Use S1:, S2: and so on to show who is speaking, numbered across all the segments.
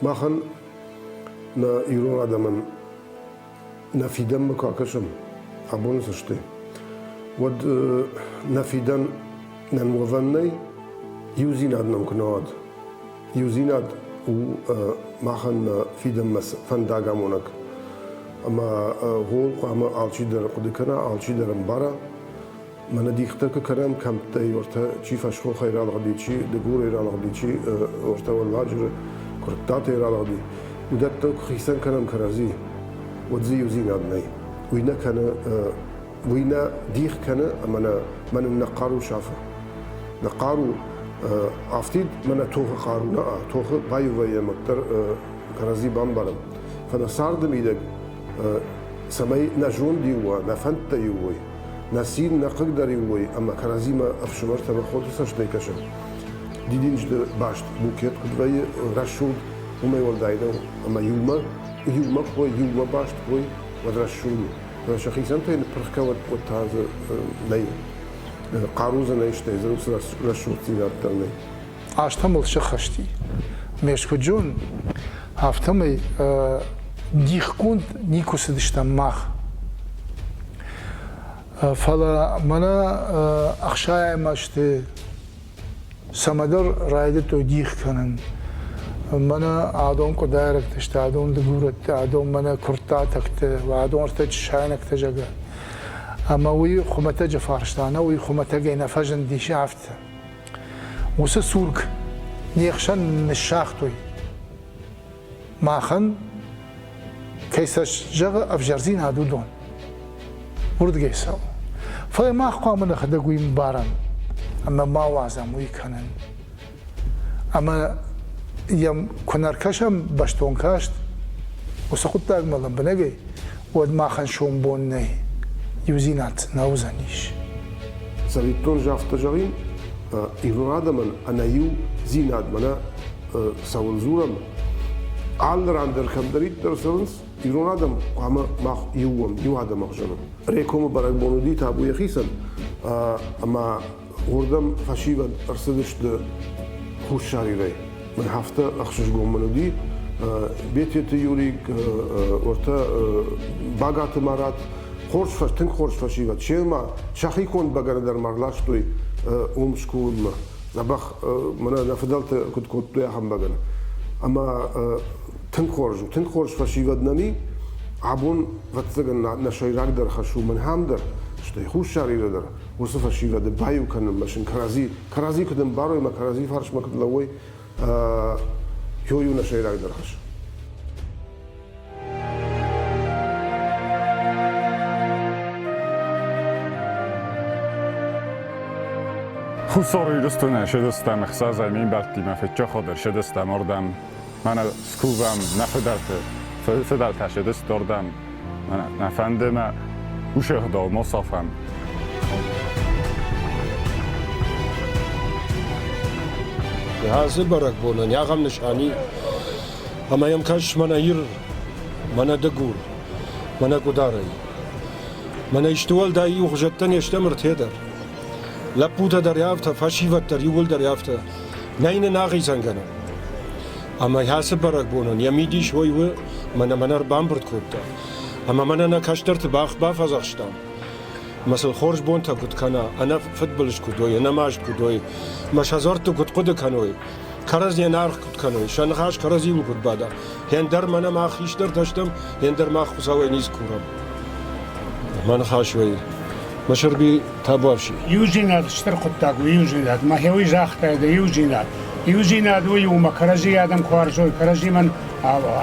S1: Махӕн нӕ ирон адӕмӕн нӕ фидӕнмӕ куы акӕсӕм абоны цӕстӕй, уӕд нӕ фидӕн нӕм уӕвӕн нӕй, иудзинад нӕм куы нӕ уӕд. Иудзинад у махӕн нӕ фидӕнмӕ фӕндагамонӕг. Ӕмӕ ууыл хъуамӕ алчидӕр хъуыды кӕна, алчидӕр ӕмбара. Мӕнӕ дихтӕ куы кӕнӕм кӕмттӕй, уӕртӕ чи фӕсхохӕй ралыгъди, чи Дыгурӕй ралыгъди, чи уӕртӕ Уӕлладжыры Куырттатӕй ралыгъди, уыдӕттӕ куы хицӕн кӕнӕм кӕрӕдзи, уӕд дзы иудзинад нӕй. Уый нӕ кӕны, уый нӕ дих кӕны ӕмӕ нӕ мӕнӕн нӕ хъару сафы. Нӕ хъару афтид мӕнӕ тохы хъару нӕ, тохы баиу вӕййӕм, уӕддӕр кӕрӕдзи бамбарӕм. Фӕлӕ царды мидӕг цӕмӕй нӕ зонд иу уа, нӕ фӕндтӕ иу уой, нӕ цин, нӕ хъыг дӕр иу уой ӕмӕ кӕрӕдзимӕ ӕфсымӕртӕ ӕмӕ хоты цӕстӕй кӕсӕм. Дидинджыты баст букет куыд вӕййы рӕсугъд, уымӕй уӕлдай нӕу ӕмӕ иумӕ, иумӕ куы уой, иумӕ баст куы уой, уӕд рӕсугъд у. Фӕлӕ сӕхицӕнтӕй ныппырх кӕуӕд, уӕд та дзы нӕй хъару дзы нӕй, стӕй дзы уыцы рӕсугъддзинад дӕр нӕй.
S2: Азтӕ мыл сыххӕсти. Ме скуыджон, афтӕмӕй дихгонд никуы цыдыстӕм мах. Фӕлӕ мӕнӕ ӕхсайӕм азты цӕмӕдӕр райдыдтой дих кӕнын. Мӕнӕ адон къуыдайрӕгтӕ сты, адон дыгурӕттӕ, адон мӕнӕ куырттатӕгтӕ, адон ӕртӕ чысайнӕгтӕ, зӕгъгӕ. Ӕмӕ уый хуымӕтӕджы фарста нӕ, уый хуымӕтӕгӕй нӕ фӕзындис афтӕ. Уыцы цурк не хсӕн ныссагътой. Махӕн, кӕй сӕ зӕгъы ӕвзӕрдзинад уыдон, уырдыгӕй цӕуы. Фӕлӕ мах хъуамӕ нӕхӕдӕг уый мбарӕм ӕмӕ ма уадзӕм уый кӕнын. Ӕмӕ йӕм куы нӕ ркӕсӕм бӕстон каст уыцы хъуыддагмӕ лӕмбынӕгӕй, уӕд махӕн сомбон нӕй, иудзинад нӕ уыдзӕнис.
S1: Цӕвиттон афтӕ зӕгъин, ирон адӕмӕн ӕнӕиудзинад мӕнӕ цӕуыл дзурӕм, алы ран дӕр кӕмдӕриддӕр цӕуынц, ирон адӕм хъуамӕ мах иу уӕм, иу адӕмы ӕхсӕн. Рекомы бӕрӕгбон уыди табу йӕхицӕн, ӕмӕ Уырдӕм фӕсивӕд ӕрцыдысты Хуссар Ирӕй. Мӕн афтӕ ӕхсызгон мын уыди. Бететы Юрий, уӕртӕ Багаты Марат, хорз, тынг хорз фӕсивӕд. Семӕ сӕхи конд бӕгӕны дӕр ма рластой уым скувынмӕ. Дзӕбӕх мӕнӕ нӕ фыдӕлтӕ куыд кодтой, ахӕм бӕгӕны. Ӕмӕ тынг хорз у, тынг хорз фӕсивӕд нӕм и. Абон, ӕвӕццӕгӕн, нӕ сӕйрагдӕр хӕс у мӕнхӕм дӕр, стӕй Хуссар Иры дӕр, уыцы фӕсивӕды баиу кӕнынмӕ сын кӕрӕдзи, кӕрӕдзи куыд ӕмбарой ӕмӕ кӕрӕдзи фарсмӕ куыд лӕууой, у нӕ сӕйрагдӕр хӕс.
S3: Хуссар Ирыстонӕй ссыдыстӕм ӕхсӕзӕй ме мбӕлттимӕ фӕччӕходӕр ссыдыстӕм ардӕм. Мӕнӕ скувӕм нӕ фыдӕлты, фыдӕлтӕ ссыдысты ардӕм. Нӕ фӕнды мӕ усы ӕгъдау ма сафӕм.
S4: Ацы бӕрӕгбонӕн ахӕм нысан и, ӕмӕ йӕм кӕс мӕнӕ Ир, мӕнӕ Дыгур, мӕнӕ Къуыдарӕй. Мӕнӕ исты уӕлдай иухуызӕттӕ не стӕм ӕртӕ дӕр. Лӕппутӕ дӕр афтӕ, фӕсивӕд дӕр иууылдӕр афтӕ. Нӕй нын ахицӕнгӕнӕн. Ӕмӕ ацы бӕрӕгбонӕн йӕ мидис уый у, мӕнӕ мӕн ӕрбамбырд кодта. Ӕмӕ мӕнӕ нӕ кӕстӕрты бӕх бафӕдзӕхстам. Мӕ сыл хорз бонтӕ куыд кӕна, ӕнӕ фыдбылыз куыд уой, ӕнӕмаст куыд уой, мӕ сӕ дзуӕртты куыд хъуыды кӕной, кӕрӕдзийӕн аргъ куыд кӕной, сӕ ныхас кӕрӕдзиуыл куыд бада. Ӕндӕр мӕнӕ мах хистӕртӕ стӕм, ӕндӕр мах Хуыцауӕй ницы курӕм. Мӕ ныхас уый. Мысырби табуафси.
S5: Иудзинад стыр хъуыддаг у, иудзинад. Мӕхе уый загътай дӕ иудзинад. Иудзинад уый у, мӕ кӕрӕдзи адӕм куы уарзой, кӕрӕдзимӕн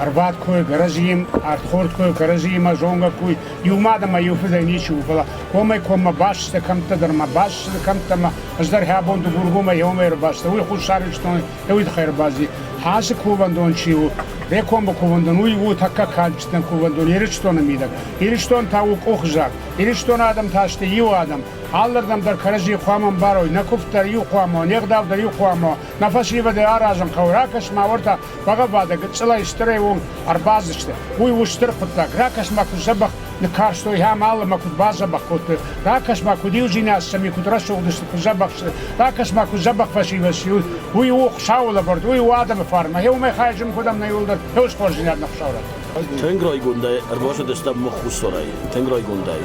S5: ӕрвад куы, кӕрӕдзийы ӕрдхорд куы, кӕрӕдзиимӕ зонгӕ куы, иумӕ адӕмӕй иу фыдӕй ничи у, фӕлӕ комӕй-коммӕ баст сты кӕмттӕ дӕр ма баст сты кӕмттӕ ма ӕз дӕр хӕбон Дыгургомӕй еумӕ ӕрбацыдтӕн, уый Хуссар Ирыстонӕй уый тыххӕй ӕрбацыди. Ацы кувӕндон чи у, Рекомы кувӕндон, уый у тӕккӕ кадджындӕр кувӕндон Ирыстоны мидӕг. Ирыстон та у къухзаг. Ирыстоны адӕм та сты иу адӕм. Алырдӕм дӕр кӕрӕдзийы хъуамӕ ӕмбарой, нӕ куывд дӕр иу хъуамӕ уа, не гъдау дӕр иу хъуамӕ уа, нӕ фӕсивӕды аразын хъӕуы, ракӕс-ма уӕртӕ бӕгъӕввадӕг гыццылӕй стырӕй онг ӕрбадзысты. Уый у стыр хъуыддаг. Ракӕс-ма, куыд дзӕбӕх ныккарстой ахӕм алы мӕ куыд бадзӕбӕх кодтой. Ракӕс-ма, куыд иудзинад сӕм и, куыд рӕсугъд сты, куыд дзӕбӕх сты. Ракӕс-ма, куыд дзӕбӕх фӕсивӕд сты. Уый у Хуыцауы лӕвӕрд, уый у адӕмы фарн. Гъе уымӕй хайджын куыд ӕм нӕ иуылдӕр хъӕуы хорздзинад нӕ Хуыцау радта.
S6: Тынг райгондӕй ӕрбацыдыстӕм Хуссарӕй, тынг райгондӕй.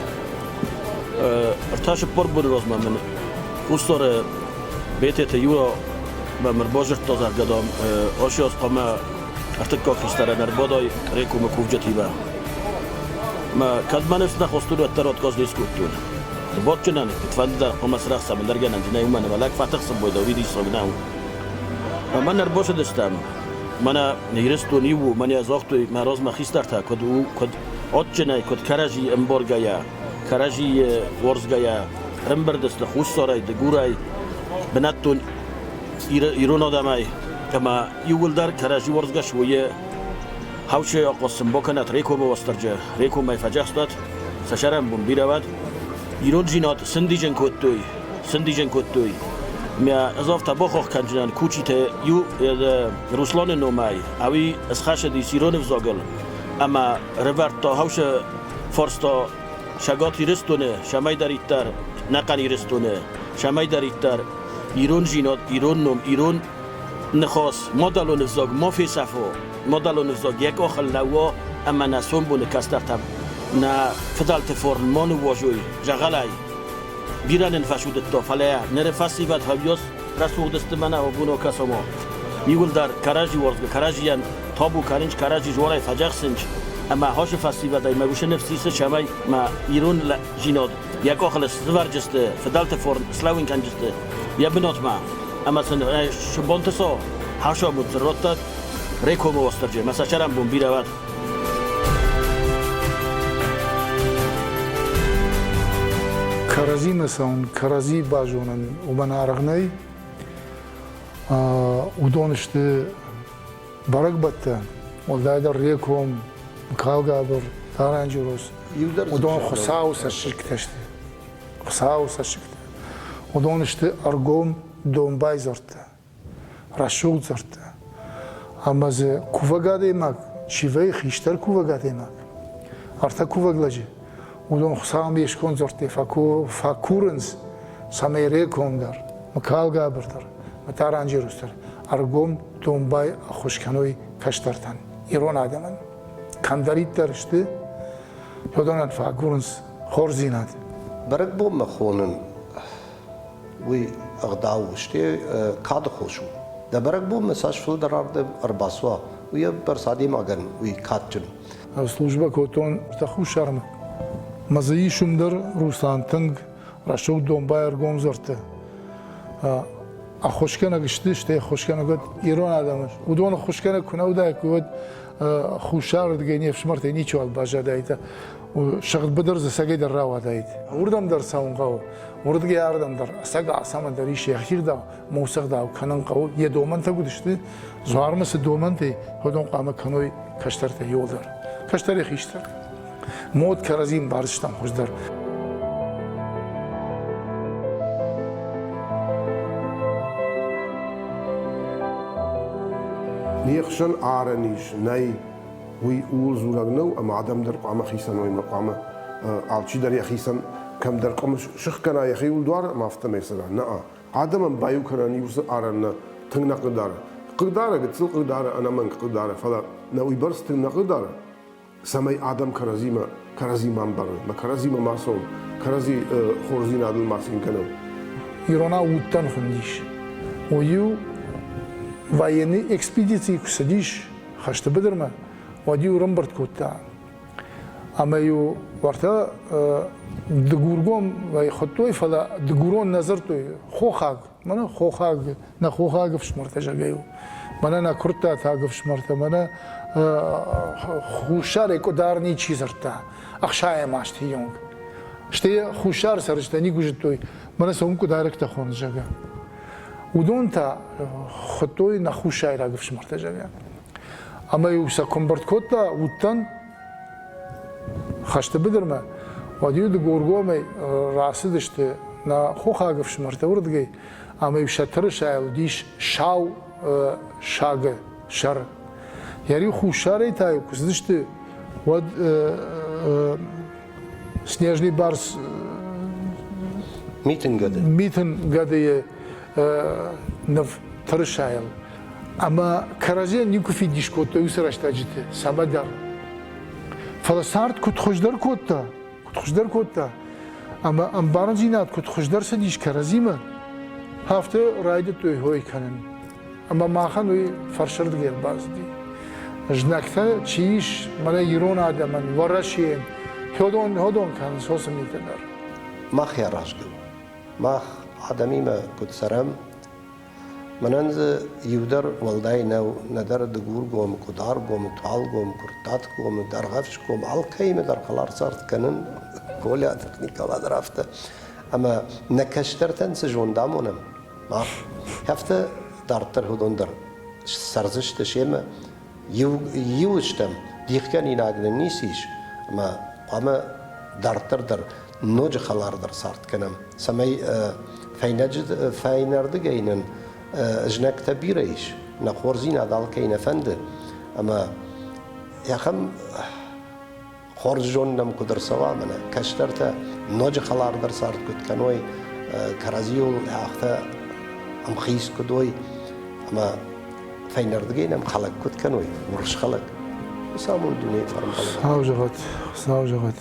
S6: Ӕртӕ-цыппар боны размӕ мын Хуссары Бететы Юра мӕм ӕрбадзырдта, зӕгъгӕ, дам, Асиат хъуамӕ ӕртыккаг хистӕрӕн ӕрбадай Рекомы кувджытимӕ. Мӕ кӕд мӕ ныфс нӕ хостон, уӕддӕр отказ не скодтон. Бадджынӕн куыдфӕндыдӕр хъуамӕ срӕхсӕм, ӕндӕр гӕнӕн нӕй, уымӕн ӕмӕ лӕг фӕтыхсын бойдӕ, уый диссаг нӕу. Мӕн ӕрбацыдыстӕм, мӕнӕ Ирыстон иу у, мӕнӕ загътой мӕ размӕ хистӕртӕ, куыд у, куыд адджынӕй, куыд кӕрӕдзи ӕмбаргӕйӕ, кӕрӕдзийы уарзгӕйӕ ӕрӕмбырд сты Хуссарӕй, Дыгурӕй, бынӕттон ирон адӕмӕй ӕмӕ иууылдӕр кӕрӕдзи уарзгӕ суыйы хӕусы ахъуыссын бакӕнӕт Рекомы Уастырджы, Рекомӕй фӕдзӕхстат, сӕ сӕрӕнбон бирӕ уӕд. Ирондзинад сындиджын кодтой, сындиджын кодтой. Мӕ ӕз афтӕ бахахх кӕндзынӕн Кучиты иу Русланы номӕй, ӕви схӕцыдис ирон ӕвзагыл ӕмӕ рывӕрдта хӕусы фарста Цӕгат Ирыстоны, цӕмӕйдӕриддӕр нӕхъӕн Ирыстоны, цӕмӕйдӕриддӕр ирондзинад, ирон ном, ирон ныхас, мадӕлон ӕвзаг ма фесӕфа, мадӕлон ӕвзаг йӕ къахыл лӕууа ӕмӕ нӕ сомбоны кӕстӕртӕм нӕ фыдӕлты фарн ма ныууадзой дзӕгъӕлӕй. Бирӕ нын фӕцудыдта, фӕлӕ ныры фӕсивӕд хӕуйас рӕсугъд сты мӕнӕ абоны кӕсома. Иууылдӕр кӕрӕдзи уарзгӕ, кӕрӕдзийӕн табу кӕнынц, кӕрӕдзи зуарӕй фӕдзӕхсынц, ӕмӕ хӕсы фӕсивӕдӕй мӕ уыцы ныфс исы, цӕмӕй мӕ ирон лӕгдзинад йӕ къахыл сывӕрджысты, фыдӕлты фарн слӕууын кӕнджысты йӕ бынатмӕ, ӕмӕ сын сыбонты со хӕсамуд радтӕд Рекомы Уастырджи ӕмӕ сӕ цӕрӕнбон бирӕ уӕд.
S2: Кӕрӕдзимӕ цӕуын, кӕрӕдзи базонын уымӕн аргъ нӕй. Уыдон сты бӕрӕгбӕттӕ, уӕлдайдӕр Реком, Мыкалгабыр, Таранджурос. Уыдон Хуыцауы цӕссыгтӕ сты. Хуыцауы цӕссыгтӕ. Уыдон сты ӕргом домбай дзырдтӕ. рӕсугъд дзырдтӕ. Ӕмӕ дзы кувӕг адӕймаг чи вӕййы, хистӕр кувӕг адӕймаг, ӕртӕ кувӕг лӕджы, уыдон Хуыцауӕн йе сконд дзырдтӕй фӕкурынц, цӕмӕй Реком дӕр, Мыкалгабыр дӕр, Мытаранджерус дӕр ӕргом домбай ӕххуыс кӕной кӕстӕртӕн, ирон адӕмӕн. Кӕмдӕриддӕр сты, уыдонӕн фӕагурынц хорздзинад.
S7: Бӕрӕгбонмӕ хонын уый ӕгъдау у, стӕй кады хос у. Дӕ бӕрӕгбонмӕ цас фылдӕр ардӕм ӕрбацуа, уыйбӕрц адӕймагӕн уый кадджын.
S2: Службӕ кодтон Хуссармӕ. Мӕ дзы ис уым дӕр Руслан тынг рӕсугъд домбай ӕргом дзырдты. Ӕххуысгӕнӕг сты, стӕй ӕххуысгӕнӕг уыд ирон адӕмы. Уыдон ӕххуысгӕнӕг куы нӕ уыдаиккой, уӕд хуссарырдыгӕй не фсымӕртӕй ничиуал баззадаид. Сыгъд быдыр дзы цӕгӕйдӕр рауадаид. Уырдӕм дӕр цӕуын хъӕуы. Уырдыгӕй ардӕм дӕр ӕцӕг алцӕмӕн дӕр ис йӕхи гъдау, мусы гъдау кӕнын хъӕуы. Йӕ домӕнтӕ куыд сты, дзуармӕ цы домӕнтӕ и, уыдон хъуамӕ кӕной кӕстӕртӕ иуылдӕр. Кӕстӕрӕй хистӕр. Мод кӕрӕдзи ӕмбардзыстӕм хуыздӕр.
S1: Не хсӕн арӕн ис, нӕй, уый ууыл дзурӕг нӕу, ӕмӕ адӕм дӕр хъуамӕ хицӕн уой ӕмӕ хъуамӕ алчидӕр йӕхицӕн кӕмдӕр къуым сыхгӕна йӕхиуыл дуар ӕмӕ афтӕмӕй цӕра. Нӕ, адӕмӕн баиу кӕнӕн иу арӕн нӕ тынг нӕ хъыгдары. Хъыгдары, гыццыл хъыгдары, ӕнӕмӕнг хъыгдары, фӕлӕ нӕ уыйбӕрц тынг нӕ хъыгдары, цӕмӕй адӕм кӕрӕдзимӕ кӕрӕдзи ма ӕмбарой, ма кӕрӕдзимӕ ма цӕуой, кӕрӕдзи хорздзинадыл ма цин кӕнӕм.
S2: Иронау удтӕн хуындис. Уый-иу военный экспедицийы куы цыдис хӕсты быдырмӕ, уӕд-иу ӕрӕмбырд кодта. Ӕмӕ-иу уӕртӕ Дыгургом ӕй хуыдтой, фӕлӕ дыгурон нӕ дзырдтой, хохаг, мӕнӕ хохаг, нӕ хохаг ӕфсымӕртӕ зӕгъгӕ-иу. Мӕнӕ нӕ куырттатаг ӕфсымӕртӕ, мӕнӕ Хуссарӕй къуыдар ничи дзырдта, ӕхсайӕм азты онг. Стӕй Хуссары цӕрджытӕ никуы зыдтой, мӕнӕ сӕ уым къуыдарӕгтӕ хоны, зӕгъгӕ. Уыдон та хуыдтой нӕ хуссайраг ӕфсымӕртӕ, зӕгъгӕ. Ӕмӕ-иу сӕ куы ӕмбырд кодта, уыдтӕн хӕсты быдырмӕ, уӕд-иу Дыгургомӕй рацыдысты. нӕ хохаг ӕфсымӕртӕ уырдыгӕй, ӕмӕ-иу сӕ тырысайыл уыдис сау сагы сӕр. Йӕ риу хуссарӕй та-иу куы цыдысты, уӕд Снежный барс
S7: Митын гӕды.
S2: Митын гӕдыйы ныв тырысайыл. Ӕмӕ кӕрӕдзийӕн никуы фидис кодтой уыцы рӕстӕджыты цӕмӕдӕр. Фӕлӕ цард куыд хуыздӕр кодта, куыд хуыздӕр кодта, ӕмӕ ӕмбарындзинад куыд хуыздӕр цыдис кӕрӕдзимӕ, афтӕ райдыдтой хой кӕнын. Ӕмӕ махӕн уый фӕрсырдыгӕй ӕрбацыди. Знӕгтӕ чи ис, мӕнӕ ирон адӕмӕн, Уӕрӕсейӕн, ходон, ходон кӕнынц уыцы митӕ дӕр.
S7: Мах аразгӕ у. Мах адӕмимӕ куыд цӕрӕм, мӕнӕн дзы иу дӕр уӕлдай нӕу, нӕдӕр Дыгургом, Къуыдаргом, Туалгом, Куырттатгом, Дӕргъӕвсгом, алкӕимӕ дӕр хӕлар цард кӕнын, Коля дӕр, Никъала дӕр афтӕ. Ӕмӕ нӕ кӕстӕртӕн цы зонд амонӕм, Мах афтӕ дарддӕр уыдон дӕр цӕрдзысты семӕ. Иу, иу стӕм, дихгӕнинаг нын ницы ис, ӕмӕ хъуамӕ дарддӕр дӕр ноджы хӕлардӕр цард кӕнӕм, цӕмӕй фӕйнӕджы фӕйнӕрдыгӕй нын знӕгтӕ бирӕ ис, нӕ хорздзинад алкӕй нӕ фӕнды, ӕмӕ ахӕм хорз зонд нӕм куыд ӕрцӕуа, мӕнӕ кӕстӕртӕ ноджы хӕлардӕр цард куыд кӕной, кӕрӕдзиуыл афтӕ ӕмхиц куыд уой, ӕмӕ фӕйнӕрдыгӕй нӕм хӕлӕг куыд кӕной, урс хӕлӕг. Хуыцау мын дунейы фарн балӕвар.
S2: Хуыцау зӕгъӕд, Хуыцау зӕгъӕд.